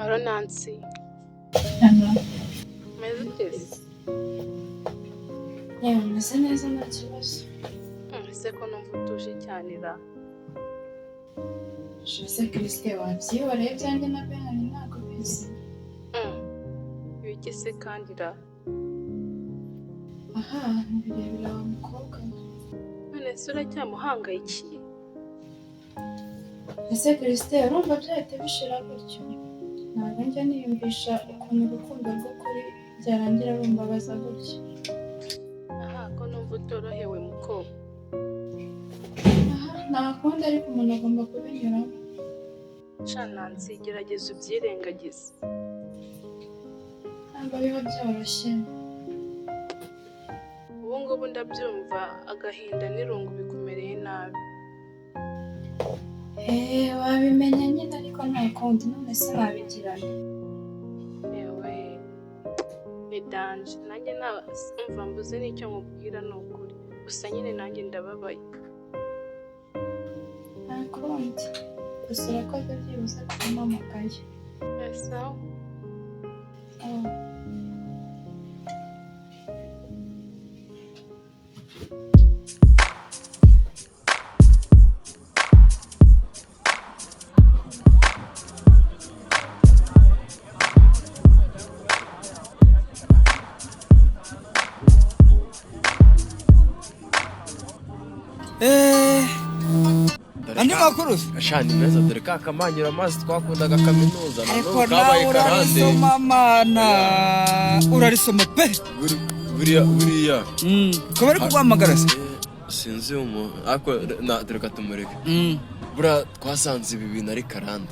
Alo Nancy, Hano. Umeze ute se? Yewe, meze neza, nta kibazo. Ese ko numva utuje cyane ra? Jose Christe, wabyihoreye, ibyanjye na Benari ntabwo bizi. Ibiki se kandi ra? Aha ni birebire wa mukobwa we. None se uracyamuhangayikiye? Ese Christe, urumva byahita bishira gutyo? Ntabwo njya niyumvisha ukuntu urukundo rw'ukuri byarangira rumbabaza gutyo. Aha ko numva utorohewe mukobwa. Aha nta kundi, ariko umuntu agomba kubinyuramo. Sha Nancy, gerageza ubyirengagize. Ntabwo biba byoroshye. Ubu ngubu ndabyumva, agahinda n'irungu bikumereye nabi. Eee, wabimenya nyine, ariko nta kundi, none se nabigirana? Yewe, ni danger, nanjye umva mbuze n'icyo mubwira, ni ukuri. Gusa nyine nanjye ndababaye. Nta kundi, gusa urakoze byibuze kumpamagaye. Sawa. Sawa. Andi makuru se? Sha, ni meza, dore ka kamanyura amazi twakundaga kaminuza na Ariko n'ubu kabaye nawe karande. urarisoma mana, urarisoma pe. Buriya buriya. Ko bari kuguhamagara se? Sinzi umuntu, ariko dore tumureke. Buriya twasanze ibi bintu ari karande.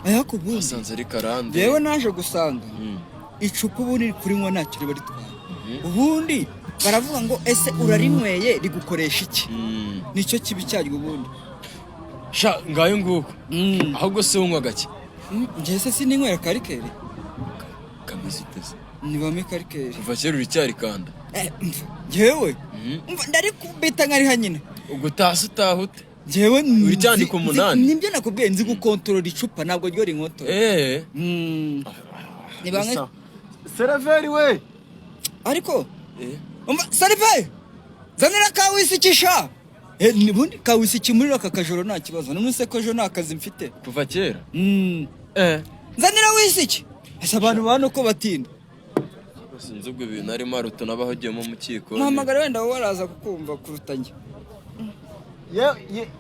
Ariko ubundi Twasanze ari karande. Yewe, naje gusanga icupa ubundi kurinywa ntacyo riba ritwaye. Ubundi baravuga ngo ese urarinyweye rigukoresha iki? Nicyo kibi cyaryo ubundi. Sha, ngayo nguko. Ahubwo se unywa gake? Njye se sininywera karikeri? Kameze uteze? Nibame karikeri. Kuva kera uricyari kanda. Umva, njyewe umva, ndarikubita nkariha nyina. Ubwo utase utaha ute? Njyewe Uricyandika umunani? Nibyo nakubwiye, nzi gukontorora icupa, ntabwo ryo rinkotora. Ni bamwe. Serveur we. Ariko umva, serveur, zanira ka wisiki sha. Ubundi ka wisiki muri aka kajoro nta kibazo, none se ko ejo nta kazi mfite? Kuva kera. Zanira wisiki. Ese abantu bano ko batinda? Sinzi ubwo ibintu arimo aruta n'abahugiyemo mu kiko. Muhamagara, wenda wowe araza kukumva kuruta njye.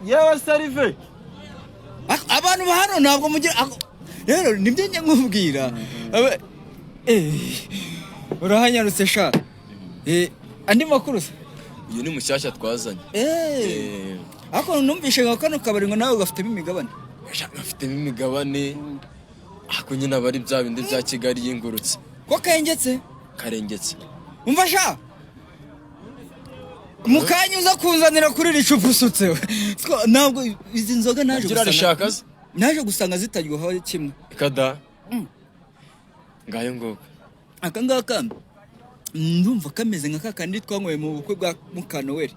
Yewe serveur. Abantu ba hano ntabwo mugira rero nibyo njya nkubwira. Urahanyarutse sha. Andi makuru se? Uyu ni mushyashya twazanye. Ariko numvishe nka kano kabari ngo nawe gafitemo imigabane. Sha, gafitemo imigabane, ariko nyine aba ari bya bindi bya Kigali y'ingurutse. Ko kengetse? Karengetse. Umva sha, mu kanya uza kunzanira kuri iri cupa usutse we. Ntabwo izi nzoga naje Nagira gusanga arishaka se? Naje gusanga zitaryoha kimwe. Kada. Ngayo nguko. Aka ngaka ndumva kameze nka kakandi twanyweye mu bukwe bwa Mukanoweli.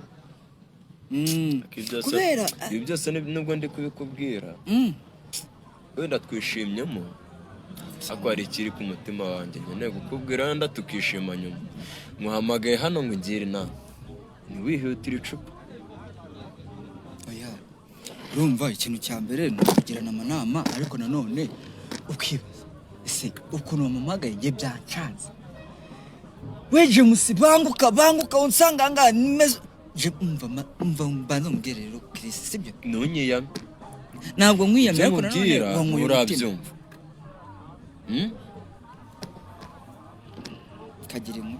Ibi byose- Kubera ibi byose nubwo ndi kubikubwira, wenda twishimyemo, ariko hari ikiri ku mutima wanjye nkeneye kukubwira, wenda tukishima nyuma. Muhamagaye hano ngo ungire inama, ntiwihutire icupa. Oya, urumva ikintu cya mbere ni ukugirana amanama, ariko nanone ukibaza ese ukuntu wampamagaye njye byancanze. We James, banguka banguka unsanga ahangaha meze. Umva umva, mbanza nkubwire rero Chris, sibyo? Ntunyiyame. Ntabwo nkwiyamye, Ibyo ariko nanone nkubwira wankuye umutima. urabyumva. Kagira inkuru.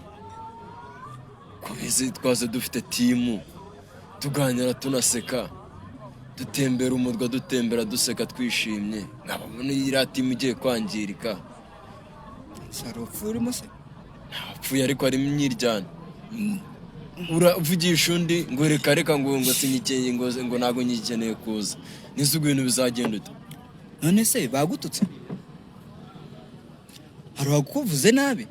Kubizi twaze dufite team, tuganira, tunaseka, dutembera umurwa, dutembera, duseka, twishimye, nkaba mbona iriya team igiye kwangirika. Hari urupfu urimo se? Ntapfuye, ariko harimo imyiryane. Uravugisha undi ngo reka reka, ngo sinyikeye, ngo ntabwo nyikeneye kuza. Nise ubwo ibintu bizagenda ute? None se bagututse? Hari uwakuvuze nabi?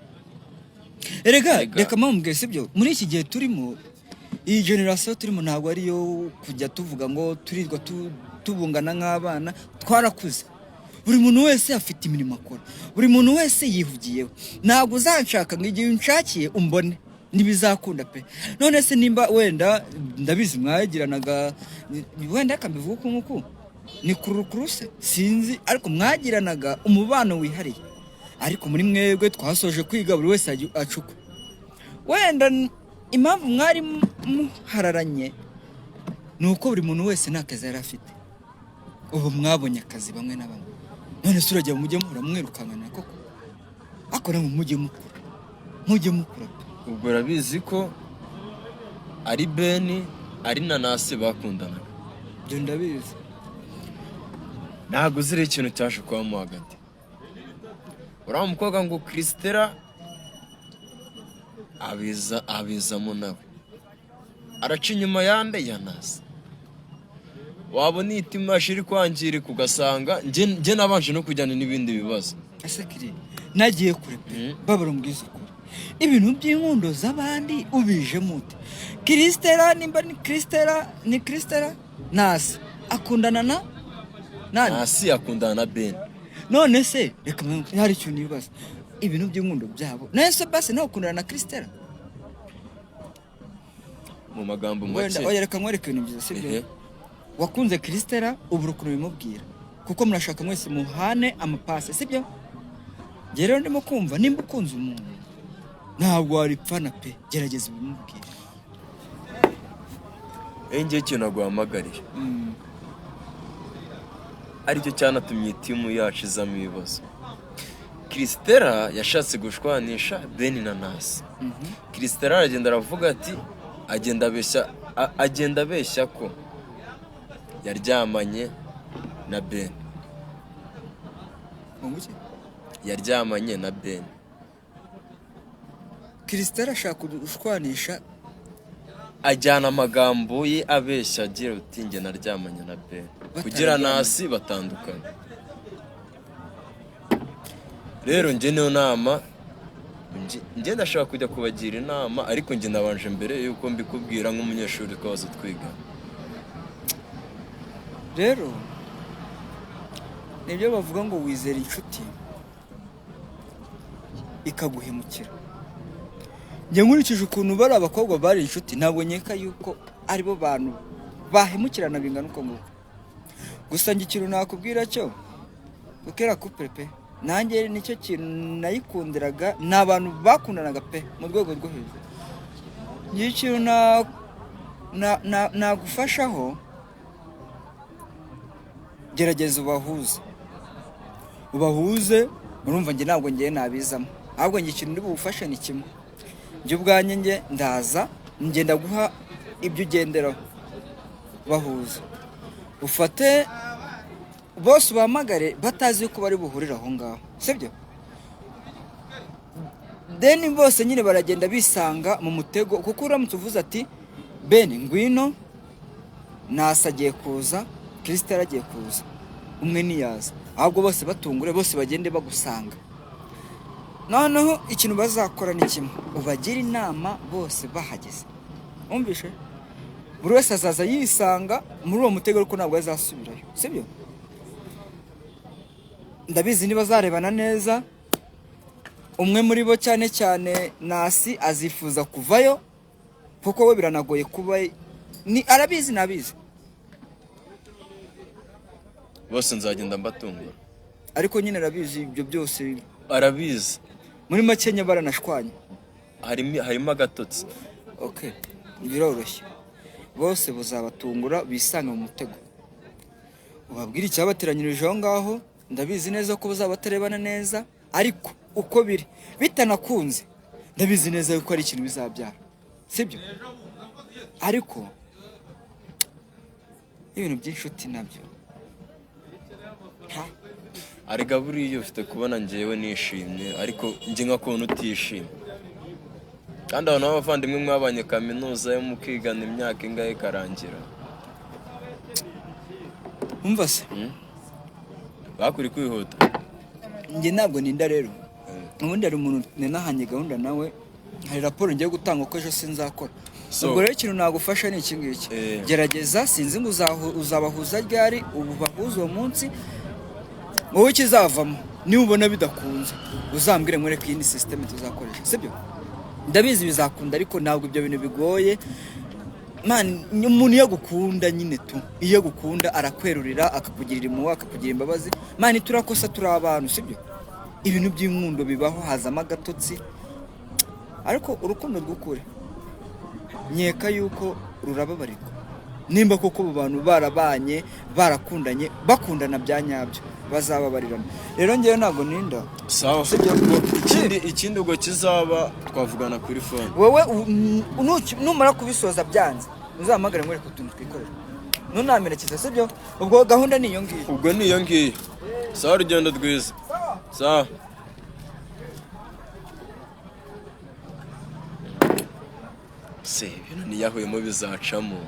Erega Erega. reka mpamubwire, sibyo? Muri iki gihe turimo, iyi generation turimo, ntabwo ariyo kujya tuvuga ngo turirwa tubungana nk'abana. Twarakuze. Buri muntu wese afite imirimo akora, buri muntu wese yihugiyeho. Ntabwo uzanshaka ngo igihe unshakiye umbone, ntibizakunda pe. None se nimba wenda ndabizi mwagiranaga, wenda reka mbivuge uku nguku, ni kurukuru se sinzi, ariko mwagiranaga umubano wihariye, ariko muri mwebwe twasoje kwiga buri wese acukwa. Wenda impamvu mwari muhararanye ni uko buri muntu wese nta kazi yari afite. Ubu mwabonye akazi bamwe na bamwe, none se urajya mujye muhora mwirukankana koko? Ariko namwe mujye mukura, mujye mukura pe. Ubwo urabizi ko ari Beni ari na Nasi bakundanaga. Ibyo ndabizi. Ntabwo uzira ikintu cyaje kubamo hagati, uriya mukobwa ngo Christella abiza abizamo, nawe araca inyuma yande ya Nasi. Wabona iyi timashi iri kwangirika, ugasanga njye nabanje no kujyana n'ibindi bibazo. Ese kiri nagiye kure pe? Babara umbwiza ukuri, ibintu by'inkundo z'abandi ubijemo ute? Christella, nimba ni Christella, ni Christella, Nasi akundana na nani? Nasi akundana na Beni. None se reka hari ikintu nibaza, ibintu by'inkundo byabo, none se basi nawe ukundana na Christella? Mu magambo Wenda make. Oya, reka nkwereke ibintu byiza, sibyo? Ehe. Wakunze Christella, ubura ukuntu bimubwira kuko murashaka mwese muhane amapasi, sibyo? Njye rero ndimo kumva nimba ukunze umuntu ntabwo waripfana pe, gerageza ubimubwire. Iyo ngiye ikintu naguhamagariye aricyo cyanatumye timu yacu izamo ibibazo. Christella yashatse gushwanisha Beni na Nasi. Christella aragenda aravuga ati, agenda abeshya, agenda abeshya ko yaryamanye na Beni. Ngo iki? Yaryamanye na Beni. Christella ashaka gushwanisha? Ajyana amagambo ye abeshya agira uti: "Njye naryamanye na Beni," kugira Batararyamanye. Nasi batandukanye. Rero njye niyo nama njye ndashaka kujya kubagira inama, ariko njye nabanje mbere yuko mbikubwira nk'umunyeshuri twahoze twiga. Rero nibyo bavuga ngo wizera inshuti ikaguhemukira. Njye nkurikije ukuntu bari abakobwa bari inshuti, ntabwo nkeka yuko aribo bantu bahemukirana bingana uko nguko. Gusa njye ikintu nakubwira cyo, kera couple pe, nanjye nicyo kintu nayikundiraga, ni abantu bakundanaga pe mu rwego rwo hejuru. Njye ikintu nagufashaho, gerageza ubahuze, ubahuze. Urumva njye ntabwo ngiye nabizamo, ahubwo njye ikintu ndi bugufashe ni kimwe. Njye ubwanjye njye ndaza ngenda guha ibyo ugenderaho, bahuze, ufate bose ubahamagare batazi yuko bari buhurire aho ngaho, sibyo? Then bose nyine baragenda bisanga mu mutego, kuko uramutse uvuze ati: "Ben ngwino, Nasa agiye kuza, Christella agiye kuza," umwe ntiyaza, ahubwo bose batungure, bose bagende bagusanga. Noneho ikintu bazakora ni kimwe, ubagire inama bose bahageze. Wumvishe, buri wese azaza yisanga muri uwo mutego, ariko ntabwo azasubirayo, sibyo? Ndabizi niba azarebana neza, umwe muri bo cyane cyane Nasi azifuza kuvayo, kuko we biranagoye kuba ni arabizi nabizi. Bose nzagenda mbatungura. Ariko nyine arabizi ibyo byose. Arabizi. Muri make baranashwanye. Harimo agatotsi. Okay, biroroshye, bose buzabatungura bisanga mu mutego. Ubabwire icyabateranyirije aho ngaho. Ndabizi neza ko bazaba batarebana neza, ariko uko biri bitanakunze, ndabizi neza yuko ari ikintu bizabyara, sibyo? Ariko ibintu by'inshuti nabyo ha. Arega buriya ufite kubona njyewe nishimye, ariko njye nkakubona utishimye, kandi abantu b'abavandimwe mwabanye kaminuza yo mukigana imyaka ingahe ikarangira. Umva se. Bakuri kwihuta. Njye ntabwo ninda rero, ubundi hari umuntu ninahanye gahunda nawe, hari raporo ngiye gutanga uko ejo sinzakora. Ubwo rero ikintu nagufasha ni iki ngiki. Gerageza, sinzi ngo uzabahuza ryari, ubu bahuza uwo munsi. Wowe ikizavamo niba ubona bidakunze uzambwire nkwereke iyindi sisiteme tuzakoresha, sibyo? Ndabizi bizakunda, ariko ntabwo ibyo bintu bigoye. Man, umuntu iyo agukunda nyine tu, iyo agukunda arakwerurira, akakugirira impuhwe, akakugira imbabazi. Man, turakosa, turi abantu, sibyo? Ibintu by'inkundo bibaho, hazamo agatotsi, ariko urukundo rw'ukuri nkeka yuko rurababarirwa. Nimba koko abo bantu barabanye, barakundanye, bakundana bya nyabyo, bazababarirana. Rero ngewe ntabwo ninda. Sawa. Sibyo? Ikindi ubwo kizaba twavugana kuri phone. Wowe numara kubisoza byanze uzahamagare nkwereke utuntu twikorera, ntunamerekeze, sibyo? Ubwo gahunda ni iyo ngiyo. Ubwo ni iyo ngiyo. Sawa, urugendo rwiza. Sawa. Se ibintu niyahuyemo bizacamo.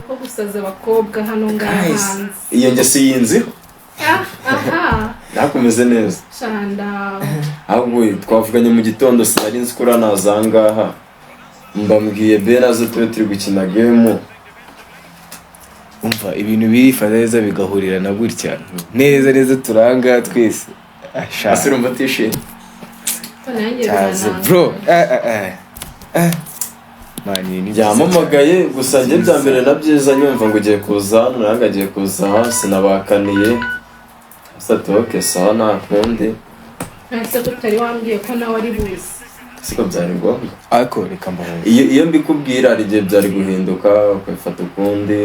Ko gusaza abakobwa hano ngaha hanze. Iyo ngeso yinziho. Ah, aha. Nakomeze neza. Shanda. Ahubwo twavuganye mu gitondo, sinari nzi ko uranaza aha ngaha. Mbambwiye Ben aze tube turi gukina game. Umva, ibintu birifata neza bigahurirana gutya neza neza, turanga twese. Asha. Ese urumva atishimye? Ko nanjye Cyaze biranangira. bro. Eh. Man, ibi ni byiza. Yampamagaye gusa njye bya mbere na byiza nyumva ngo ugiye kuza hano, nanjye agiye kuza aha, sinabakaniye. Gusa ati okay, sawa, nta kundi. Ese ko utari wambwiye ko nawe ari buze? Siko byari ngombwa. Ariko reka mbabaze. Iyo mbikubwira hari igihe byari guhinduka ukabifata ukundi.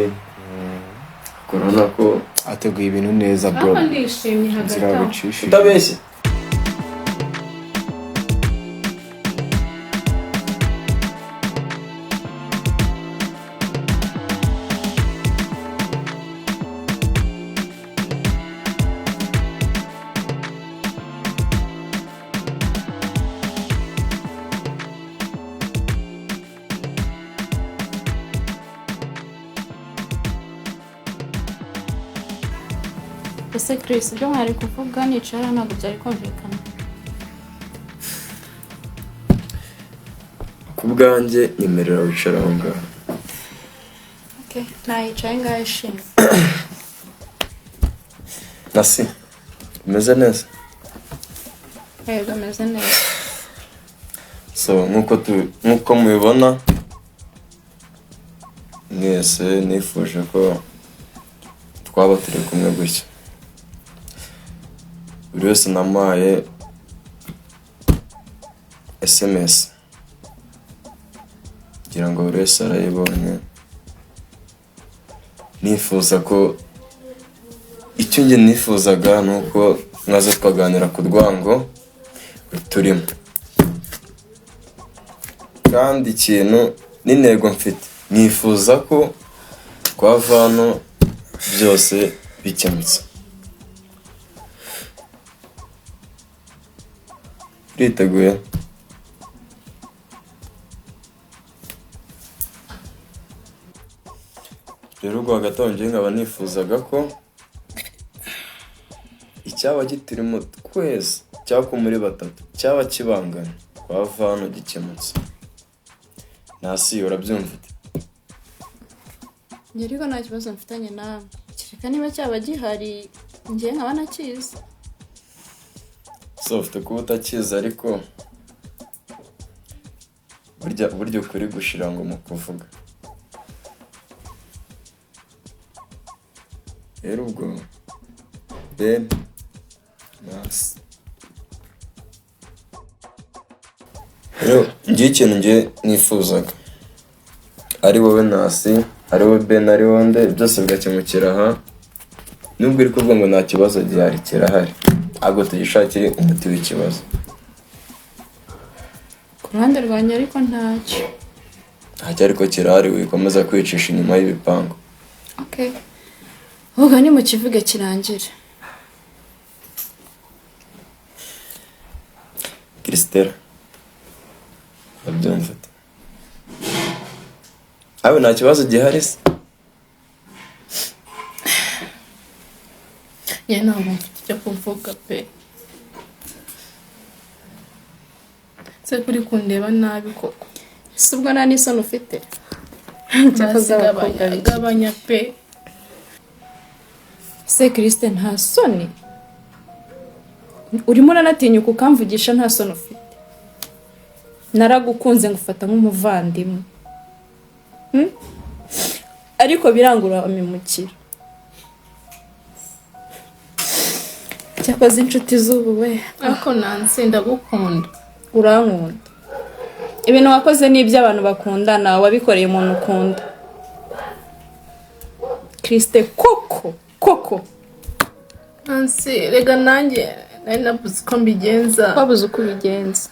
Urabona ko ateguye ibintu neza bro. Ariko ndishimye hagati Inzira aho. bicishije. Utabeshye. Ese Chris, ibyo mwari kuvuga nicara ntabwo byari kumvikana? Ku bwanjye nyemerera wicara aho ngaho. Okay, nayicaye ngaho ishimwe. Nasi umeze neza? Yego, ameze neza. So nk'uko mubibona mwese, nifuje ko twaba turi kumwe gutya. Buri wese namuhaye SMS, kugira ngo buri wese arayibonye. Nifuza ko icyo njye nifuzaga ni uko mwaza twaganira ku rwango turimo, kandi ikintu n'intego mfite, nifuza ko twava hano byose bikemutse. Uriteguye? Rero ubwo hagati aho njyewe nkaba nifuzaga ko icyaba giturimo twese, cyangwa ko muri batatu cyaba kibangana, twava hano gikemutse. Nasi urabyumva ute? Njye ariko nta kibazo mfitanye nawe, kereka niba cyaba gihari njye nkaba nakizi. So ufite kuba utakizi, ariko burya ukuri gushira ngo mu kuvuga. Rero ubwo Ben, Nasi, rero njye ikintu njye nifuzaga ari wowe Nasi, ari wowe Ben, ari wowe nde, byose bigakemukira aha. Nubwo uri kuvuga ngo nta kibazo gihari, kirahari, ahubwo tugishakire umuti w'ikibazo. Ku ruhande rwanjye ariko ntacyo. Ntacyo ariko kirahari, wikomeza kwicisha inyuma y'ibipangu. Okay. Ubwo ni mu kivuge kirangire. Christelle, urabyumva ute? Abe nta kibazo gihari se? Njye ntabwo mfite icyo kuvuga pe. Se kuri kundeba nabi koko? Si ubwo nta n'isoni ufite? Basi gabanya, gabanya pe. Se Christe, nta soni? Urimo uranatinyuka ukamvugisha nta soni ufite? Naragukunze ngufata nk'umuvandimwe. Ariko birangura amemukira. Cyakoze inshuti z'ubu we. Ariko Nancy ndagukunda. Urankunda. Ibintu wakoze ni iby'abantu bakundana, wabikoreye umuntu ukunda. Christe, koko koko. Nancy, rega nanjye nari nabuze uko mbigenza. Wabuze uko ubigenza.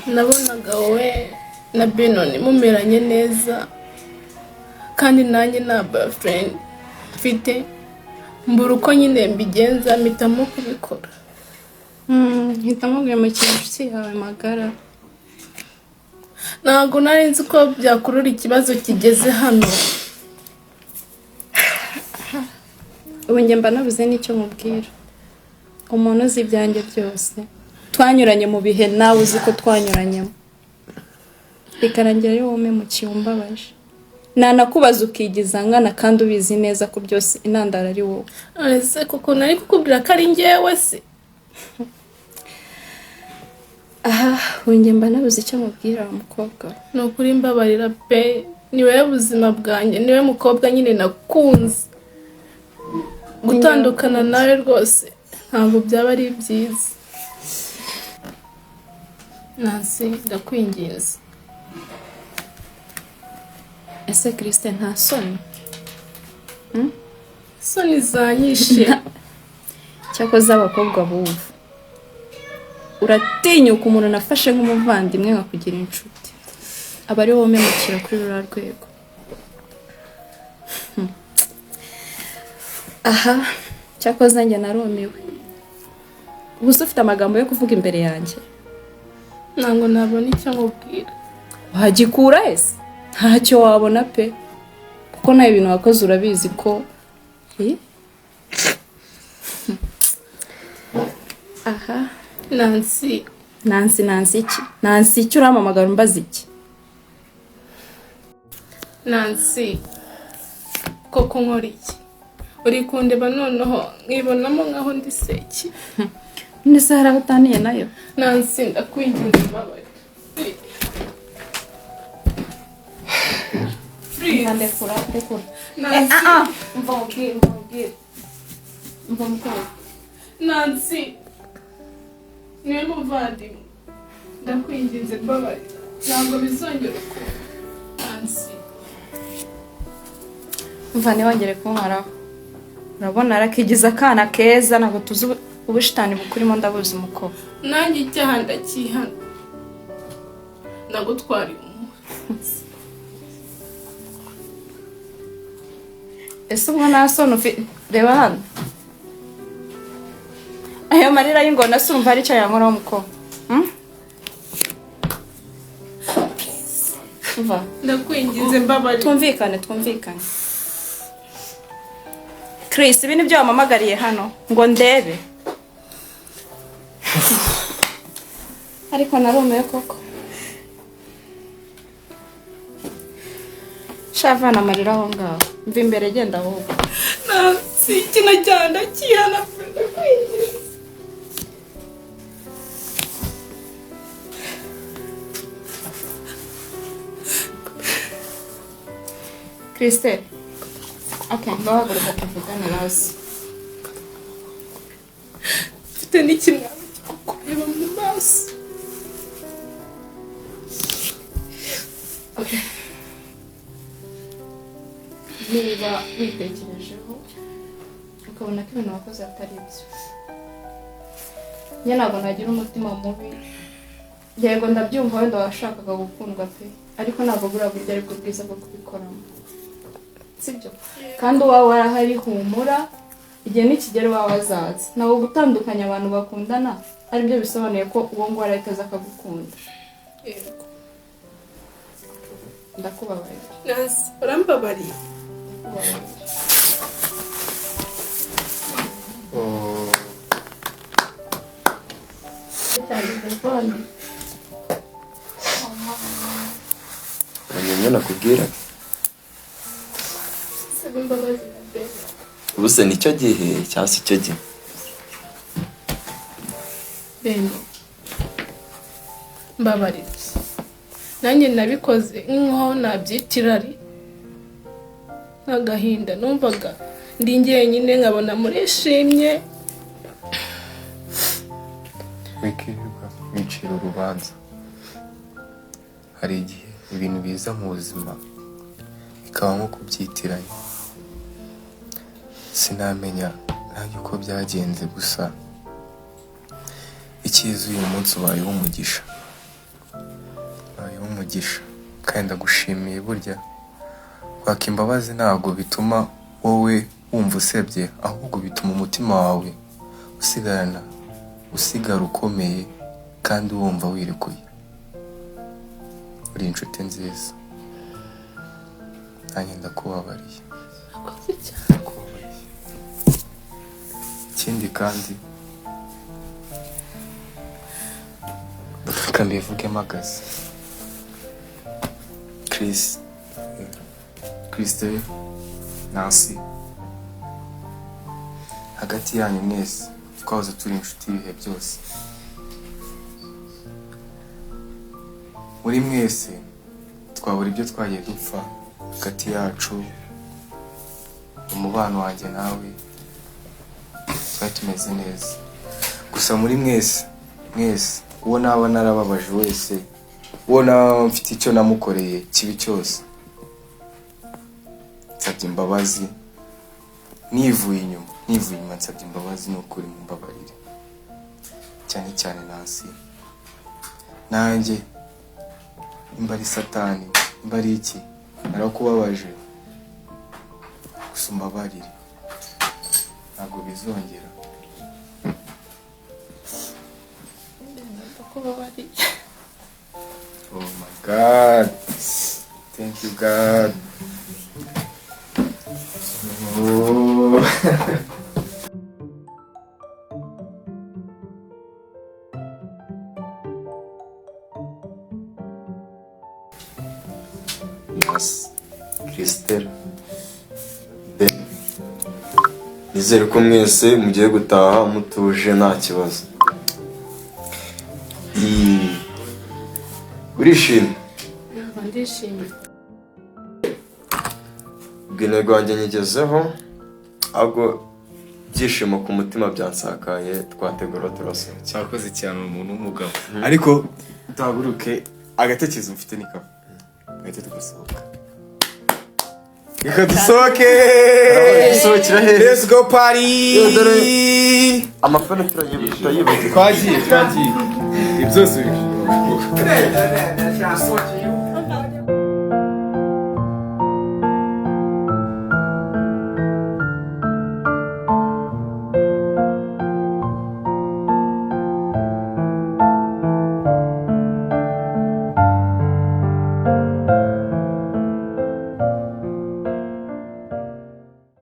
Nabonaga wowe na Benoni mumeranye neza, kandi nanjye nta boyfriend mfite, mbura uko nyine mbigenza, mpitamo kubikora. Hitamo guhemukira inshuti yawe magara. Ntabwo nari nzi ko byakurura ikibazo kigeze hano. Ubu njye mba nabuze n'icyo mubwira. Umuntu uzi ibyanjye byose. Twanyuranye mu bihe nawe uzi ko twanyuranyemo. Bikarangira ari wowe umpemukiye umbabaje. Nanakubaza ukigiza nkana kandi ubizi neza ko byose intandaro ari wowe. Ese koko nari kukubwira ko ari njyewe se? Aha, ubu njye mba nabuze icyo mubwira wa mukobwa. Ni ukuri mbabarira pe, ni wowe buzima bwanjye, ni wowe mukobwa nyine nakunze. Gutandukana nawe rwose ntabwo byaba ari byiza. Nancy, ndakwinginze. Ese Christe, nta soni? Soni zanyishe. Cyakoze abakobwa b'ubu. Uratinyuka umuntu nafashe nk'umuvandimwe nkakugira inshuti. Aba ari wowe umemukira kuri ruriya rwego. Aha, cyakoze njye narumiwe. Ubu se ufite amagambo yo kuvuga imbere yanjye? Ntabwo nabona icyo nkubwira. Wagikura ese? Ntacyo wabona pe. Kuko nawe ibintu wakoze urabizi ko. Aha. Nancy. Nancy, Nancy iki? Nancy iki urampamagara umbaza iki? Nancy, koko nkora iki? Uri kundeba noneho nkibonamo nkaho ndi seki. None se hari aho utaniye nayo? Nancy, ndakwinginze mbabarira. Please. Ndekura, ndekura. Nancy. Mva mubwire, mva mubwire. Mva mukobwa. Nancy, niwe muvandimwe, ndakwinginze mbabarira, ntabwo bizongera ukundi. Nancy. Mva ntiwongere kunkoraho. Urabona arakigiza akana keza, ntabwo tuzi ubushitani bukurimo, ndabuzi umukobwa. Nanjye icyaha ndacyihana, ndagutwariye umunsi. Ese ubwo nta soni ufite? Reba hano. Ayo marira y'ingona se urumva hari icyo yankoraho mukobwa? Umva. Ndakwinginze mbabarira. Twumvikane, twumvikane. Chris, ibi nibyo wamamagariye hano ngo ndebe. Ariko narumiwe koko. Shavana amarira aho ngaho. Mva imbere genda ahubwo. Nancy, kino cyaha ndacyihana pe, ndakwinginze. Christelle. Okay, ngahaguruka tuvugane nawe. Mfite n'ikimwaro cyo kukureba mu maso. Okay. Niba witekerejeho ukabona ko ibintu wakoze atari byo, njye ntabwo nagira umutima mubi Yego, ndabyumva, wenda washakaga gukundwa pe, ariko ntabwo buriya buryo aribwo bwiza bwo kubikoramo, sibyo? Kandi uwawe warahari, humura, igihe nikigera iwawe azaza. Ntabwo gutandukanya abantu bakundana aribyo bisobanuye ko uwo nguwo arahita aza akagukunda. Yego. Ndakubabarira. Nancy, urambabariye. Ndakubabarira. Oh. Cyane telefone. Nibyo nakubwira. Saba imbabazi na Ben. Ubuse nicyo gihe cyangwa se icyo gihe? Ben, mbabarira, nanjye nabikoze nk'aho nabyita irari n'agahinda. Numvaga ndi njyenyine, nkabona murishimye. Wikirirwa wicira urubanza. Hari igihe ibintu biza mu buzima bikaba nko kubyitiranya. Sinamenya nanjye uko byagenze, gusa icyiza uyu munsi ubayeho umugisha, ubayeho umugisha, kandi ndagushimiye. Burya kwaka imbabazi ntabwo bituma wowe wumva usebye, ahubwo bituma umutima wawe usigarana usigara ukomeye kandi wumva wirekuye. Uri inshuti nziza, nanjye ndakubabariye. Akoze cyane. Ndakubabariye. Ikindi kandi, reka mbivuge mpagaze, Chris, Christelle, Nancy, hagati yanyu mwese twahoze turi inshuti ibihe byose. Muri mwese twabura ibyo twagiye dupfa hagati yacu. Umubano wanjye nawe twari tumeze neza. Gusa muri mwese, mwese, uwo naba narababaje wese, uwo naba mfite icyo namukoreye kibi cyose, nsabye imbabazi nivuye inyuma, nivuye inyuma. Nsabye imbabazi, ni ukuri mumbabarire, cyane cyane Nancy. Nanjye nimba ari satani, nimba ari iki, narakubabaje, gusa umbabarire, ntabwo bizongera. Ndakubabariye. Oh my God, thank you God. Oh. Nancy, Christelle, Ben, nizere ko mwese mugiye gutaha mutuje, nta kibazo. Urishimye? Numva ndishimye. Ubwo intego yanjye nyigezeho, ahubwo ibyishimo ku mutima byansakaye. Twategura turasohoka. Cyakoze cyane, umuntu w'umugabo. Ariko duhaguruke, agatekerezo mfite ni kamwe, gahita tugasohoka. Reka dusohoke. Dusohokera hehe? Let's go party. Dore amafaranga turayibagiwe. Twagiye, twagiye, ibi byose.